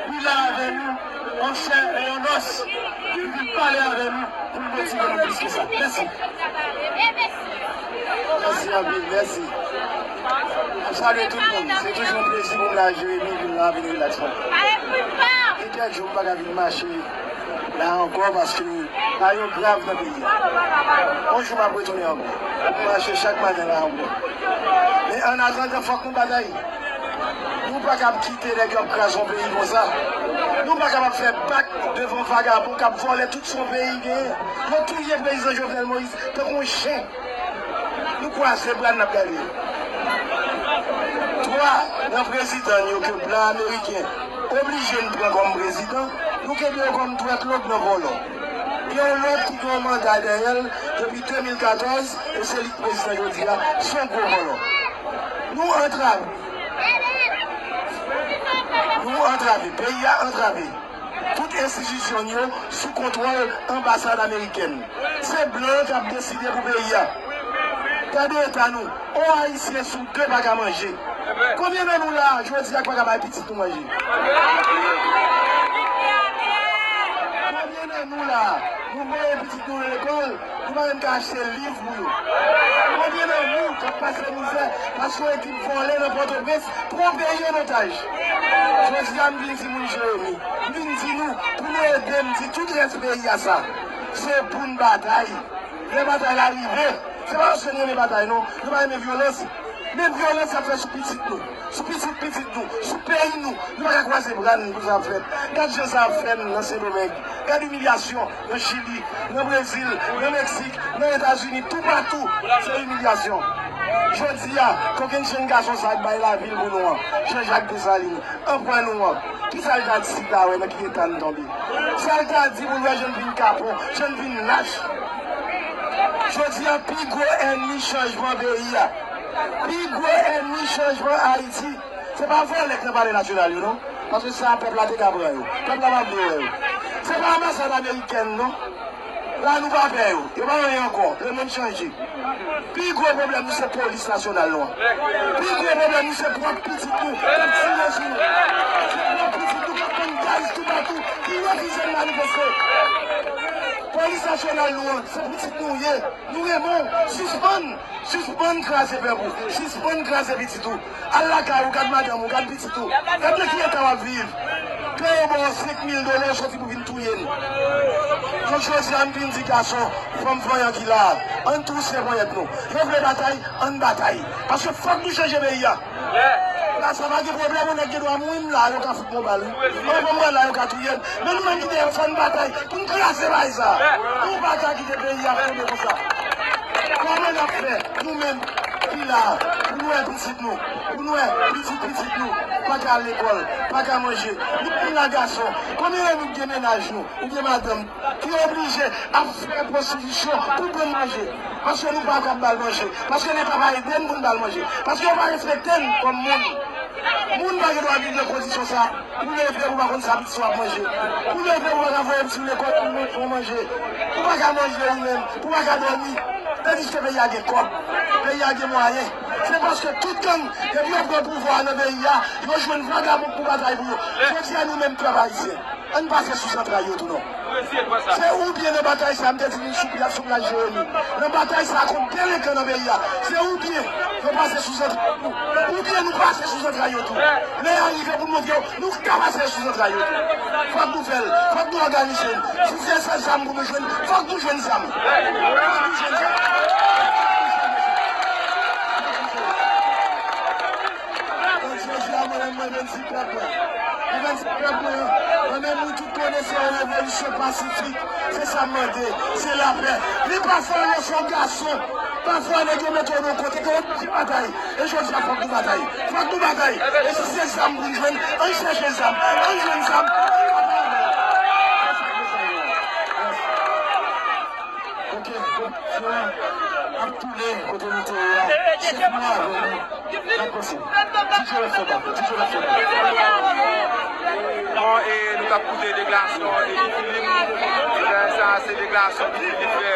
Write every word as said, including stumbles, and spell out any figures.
Li la avè nou, an chè e an nòs. Li vin pale avè nou pou l motive nou plis ke sa. Mèsi. Mèsi anpil, mèsi. M ap salye tout moun. Se toujou yon plezi pou m la, Jeremi, vin la, vin rilaks mwen. Gen kèk jou m pa ka vin mache la ankò paske bagay yo grav nan peyi a. Yon jou m ap retounen ankò. M mache chak maten la ankò. Men annatandan, fòk nou batay. Nou pa kab kite nèg yo ap kraze yon peyi konsa. Nou pa kab ap fè bak devan vagabon k ap vòlè tout sa yon peyi genyen. Yo touye prezidan Jovenel Moïse tankou yon chen. Nou kwaze bra n, n ap gade. Twa nan prezidan yo ke blan ameriken oblije n pran kòm prezidan, nou kenbe yo kòm twèt lòt nan vòlò. Gen yon lòt ki gen yon manda dèyè l depi de mil katòz, e se li k prezidan jodi a, se yon gwo vòlò. Nou antrave. Nou antrave. Peyi a antrave. Tout enstitisyon n yo sou kontwòl anbasad amerikèn. Se blan k ap deside pou peyi a. Gade eta nou. On Ayisyen sou de pa ka manje. Konbyen nan nou la, jodi a, k pa ka bay pitit nou manje? Konbyen nan nou la, nou voye pitit nou lekòl, nou pa menm ka achte liv pou yo? Konbyen nan nou k ap pase mizè paske yon ekip vòlè nan Pòtoprens pran peyi an otaj? Jodi a, m vin di moun Jeremi, m vin di nou, pou nou ede m di tout rès peyi a sa, se pou n batay. Lè batay la rive, se pa paske nou renmen batay non, nou pa renmen vyolans. Men vyolans y ap fè sou pitit nou, sou pitit pitit nou, sou peyi nou. Nou pa ka kwaze bra n pou sa ap fèt. Gad jan sa ap fè n nan Sendomeng. Gad imilyasyon nan Chili, nan Brezil, nan Meksik, nan Etazini, toupatou, se imilyasyon. Jodi a, kokenn jenn gason sa k bay lavi l pou nou an, Jean Jacques Dessalines, anpè nou an, kisa l ta di si l ta wè nan ki eta n tonbe? Sa l ta di pou l wè jan n vin kapon, jan n vin lach? Jodi a, pi gwo ènmi chanjman peyi a, pi gwo ènmi chanjman Ayiti, se pa vòlè k nan Palè Nasyonal yo non, paske sa a pèp la te ka pran yo. Pèp la p ap vle wè yo. Se pa anbasad amerikèn non. La nou pa pè yo. Yo pa anyen ankò. Lemonn chanje. Pi gwo pwoblèm nou se polis nasyonal nou an. Pi gwo pwoblèm nou se pwòp pitit nou k ap tire sou nou. Se pwòp pitit nou k ap vann gaz toupatou, ki refize n manifeste. Polis nasyonal nou an, se pitit nou ye. Nou renmen w. Sispann. Sispann kraze pèp ou. Sispann kraze pitit ou. Al lakay ou, gad madanm ou, gad pitit ou. Gad nan ki eta w ap viv. Pè yo ba w senk mil dola, w soti pou vin touye n. Donk jodi a, m vin di gason, fanm vanyan ki la a, ann twouse ponyèt nou. Yo vle batay, ann batay. Paske fòk nou chanje peyi a. La sa pa gen pwoblèm, yon nèg gen dwa mouri, m la, yo ka fout m yon bal wi. Yon fanm pral la, yo ka touye m. Men nou menm ki te fò n batay pou n kraze bagay sa. Nou pa ka kite peyi a tonbe konsa. Kòman n ap fè, nou menm ki la a, pou n wè pitit nou, pou n wè pitit pitit nou pa ka al lekòl, pa ka manje? Nou menm la gason, konbyen nan nou k gen mennaj nou oubyen madanm ki oblije ap fè pwostitisyon pou ban n manje? Paske nou pa kab ba l manje, paske Leta pa ede n pou n ba l manje, paske yo pa respekte n kòm moun. Moun pa gen dwa viv nan kondisyon sa. Pou leve, ou pa konn sa pitit ou ap manje. Pou leve, ou pa ka voye pitit ou lekòl pou manje. Ou pa ka manje ou menm, ou pa ka dòmi. Tandiske peyi a gen kòb, peyi a gen mwayen. Se paske tout gang, depi yo pran pouvwa a nan peyi a, yo jwenn vagabon pou batay pou yo. Jodi a, nou menm pèp ayisyen, ann pase sou zantray yo tou non. Se oubyen nan batay sa, m te di nou sou plas, sou plas Jeremi. Nan batay sa kont delenkan nan peyi a, se oubyen yo pase sou zantray nou, oubyen nou pase sou zantray yo tou. Lè a rive pou n montre yo, nou ka pase sou zantray yo tou. Fòk nou fè l, fòk nou òganize n. Si se sèl zam pou nou jwenn, fòk nou jwenn zam. Fòk nou jwenn zam. Donk, jodi a, mwen menm, mwen vin di pèp mwen. Mwen vin di pèp mwen, mwen menm, nou tout konnen se yon revolisyon pasifik. Se sa m mande, se lapè. Men pafwa, lè w se yon gason, pafwa, nèg yo mete w nan yon kote ke w oblije batay. E jodi a, fòk nou batay. Fòk nou batay. E si se zam pou n jwenn, ann chèche zam. Ann jwenn zam. Ann batay. Ok, popilasyon an ap tounen kote nou te ye a. Chèf nou avè nou. N ap panse. Di Jewèf fè bak. Di Jewèf fè bak. Bon, e nou t ap koute deklarasyon Eddie Philippe. Sa se deklarasyon Eddie Philippe fè